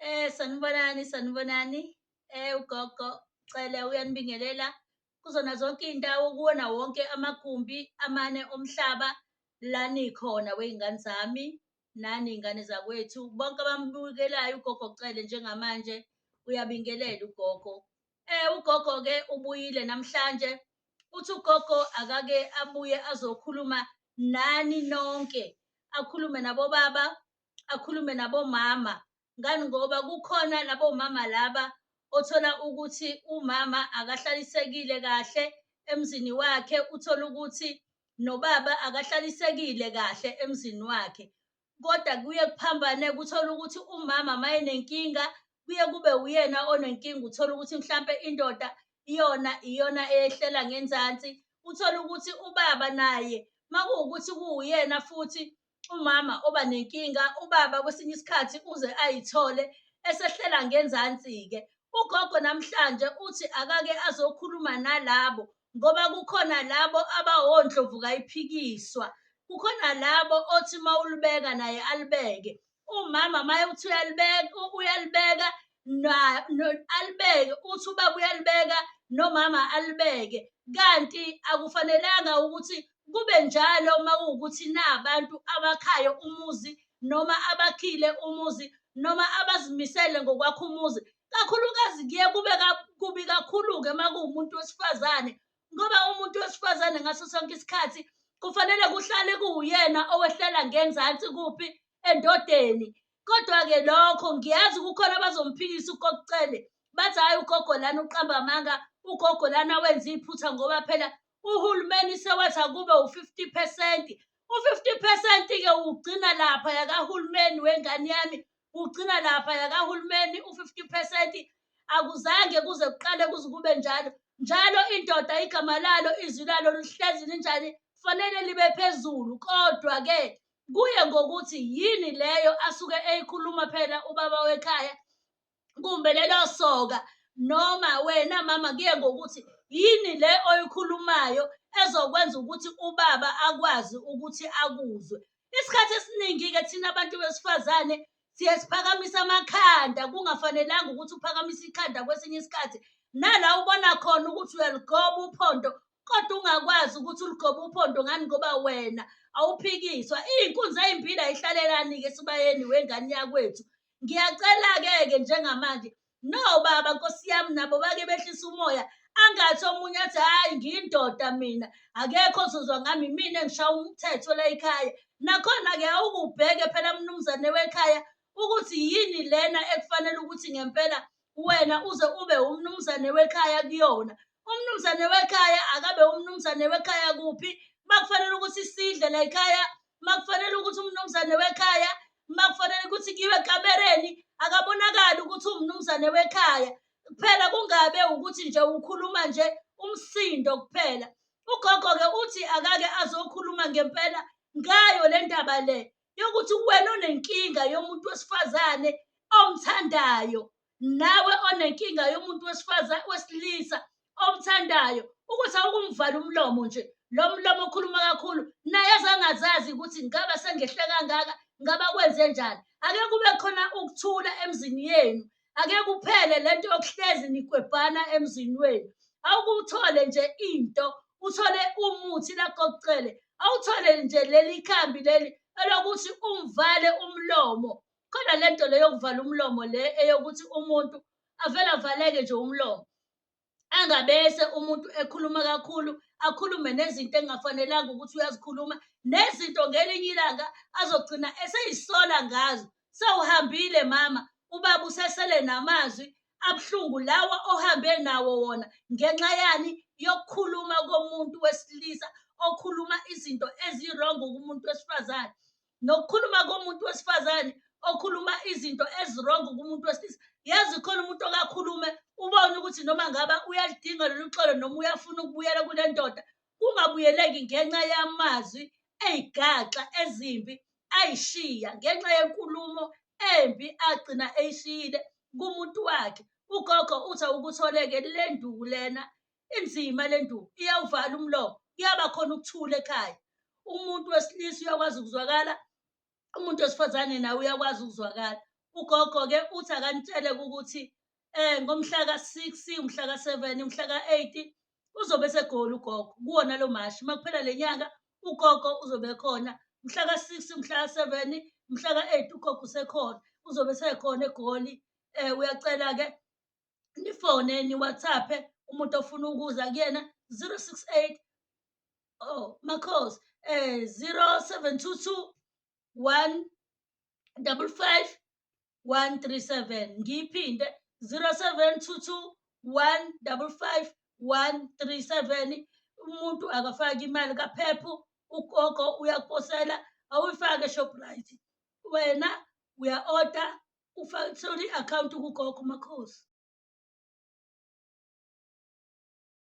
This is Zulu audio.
Sanibonani, sanibonani. Ugogo Cele uyanibingelela kuzona zonke iy'ndawo, kuwona wonke amagumbi amane omhlaba la nikhona wey'ngane zami nani iy'ngane zakwethu. Bonke abambukelayo ugogo Cele njengamanje uyabingelela ugogo. Ugogo-ke ubuyile namhlanje, uthi ugogo akake abuye azokhuluma nani nonke, akhulume nabobaba, akhulume nabomama. Ngani ngoba kukhona labo mama laba othola ukuthi umama akahlalisekile kahle emzini wakhe, uthole ukuthi nobaba akahlalisekile kahle emzini wakhe. Kodwa kuye kuphambane kuthole ukuthi umama mayenenkinga kuye kube uyena onenkinga, uthole ukuthi mhlampe indoda iyona iyona eyehlela ngenzansi. Uthole ukuthi ubaba naye makuwukuthi kuwuyena futhi umama oba nenkinga, ubaba kwesinye isikhathi uze ayithole esehlela ngenzansi-ke. Ugogo namhlanje uthi akake azokhuluma nalabo ngoba kukhona labo abawondlovu kayiphikiswa, kukhona labo othi uma ulibeka naye alibeke. Umama uma uthi uyalibeka, uyalibeka alibeke, uthi ubaba uyalibeka nomama alibeke. Kanti akufanelanga ukuthi kube njalo uma kuwukuthi nabantu abakhayo umuzi noma abakhile umuzi noma abazimisele ngokwakha umuzi. Kakhulukazi kuye kube kubi kakhulu-ke uma kuwumuntu wesifazane ngoba umuntu wesifazane ngaso sonke isikhathi kufanele kuhlale kuwuyena owehlela ngenzansi kuphi endodeni. Kodwa-ke lokho ngiyazi kukhona abazomphikisa ugogo Cele, bathi hhayi ugogo lana uqamba amanga, ugogo lana wenza iphutha ngoba phela uhulumeni sewathi akube u-50 percent. U-50 percent-ke ugcina laphaya kahulumeni wengane yami, ugcina laphaya kahulumeni u-50 percent. Akuzange kuze kuqale kuze kube njalo. Njalo indoda igama lalo, izwi lalo lihlezi linjani, fanele libe phezulu. Kodwa-ke kuye ngokuthi yini leyo asuke eyikhuluma phela ubaba wekhaya kumbe lelo soka noma wena mama, kuye ngokuthi yini le oyikhulumayo ezokwenza ukuthi ubaba akwazi ukuthi akuzwe. Isikhathi esiningi-ke thina abantu besifazane siye siphakamise amakhanda kungafanelanga ukuthi uphakamise ikhanda kwesinye isikhathi, nala ubona khona ukuthi uyaligoba uphondo kodwa ungakwazi ukuthi uligobe uphondo ngani ngoba wena awuphikiswa. Iy'nkunzi ey'mbili ayihlalelani-ke esibayeni wengane yakwethu. Ngiyacela-ke ke njengamanje nobaba nkosi yami nabo bake behlise umoya, angathi omunye athi hhayi ngiyindoda mina akekho ozozwa ngami imina engishaya umthetho la ekhaya. Nakhona-ke awukubheke phela mnumzane wekhaya ukuthi yini lena ekufanele ukuthi ngempela wena uze ube umnumzane wekhaya kuyona. Umnumzane wekhaya akabe umnumzane wekhaya kuphi? Makufanele ukuthi sidle la ekhaya, makufanele ukuthi umnumzane wekhaya, makufanele ukuthi kuyiwe ekamereni, akabonakali ukuthi uwumnumzane wekhaya. Kuphela kungabe ukuthi nje ukhuluma nje umsindo kuphela. Ugogo-ke uthi akake azokhuluma ngempela ngayo le ndaba le yokuthi wena onenkinga yomuntu wesifazane omthandayo nawe onenkinga yomuntu wesifazane wesilisa omthandayo ukuthi awukumvala umlomo nje lo mlomo okhuluma kakhulu naye azangazazi ukuthi ngaba sengehle kangaka ngaba kwenze njani. Ake kube khona ukuthula emzini yenu, ake kuphele lento yokuhlezi nigwebhana emzini wenu. Awukuthole nje into, uthole umuthi la kokucele, awuthole nje leli khambi leli elokuthi umvale umlomo. Khona lento le yokuvala umlomo le eyokuthi umuntu avele avaleke nje umlomo, angabese umuntu ekhuluma kakhulu, akhulume nezinto engafanelanga ukuthi uyazikhuluma, nezinto ngelinye ilanga azogcina eseyisola ngazo. Sewuhambile mama, ubaba usesele namazwi abuhlungu lawa ohambe nawo wona ngenxa yani yokukhuluma komuntu wesilisa okhuluma izinto ezi-wrong kumuntu wesifazane. Nokukhuluma komuntu wesifazane okhuluma izinto ezi-wrong kumuntu wesilisa. Yazi khona umuntu okakhulume ubone ukuthi noma ngaba uyalidinga lolu xolo noma uyafuna ukubuyela kule ndoda, kungabuyeleki ngenxa yamazwi ey'gaxa ezimbi ayishiya, ngenxa yenkulumo embi agcina eyishiyile kumuntu wakhe. Ugogo uthi awukutholeke le nduku lena, inzima le nduku, iyawuvala umlomo, kuyaba khona ukuthula ekhaya. Umuntu wesilisa uyakwazi ukuzwakala, umuntu wesifazane naye uyakwazi ukuzwakala. Ugogo-ke uthi akanitshele ukuthi ngomhla ka-6, umhla ka-7, umhla ka-8 uzobe eseGoli ugogo kuwona lo Mashi. Uma kuphela le nyanga ugogo uzobe ekhona mhla ka-6, mhla ka-7, mhla ka-8 ugogo usekhona, uzobe esekhona eGoli. Uyacela-ke nifone ni-WhatsApp-e umuntu ofuna ukuza kuyena 068, oh makhosi, 0722 155 137. Ngiyiphinde, 0722 155 137. Umuntu akafaki imali kaPep, ugogo uyakuposela, awuyifaki eShoprite. Wena uya-oda, ufake, uthole i-akhawunti kugogo uMakhosi.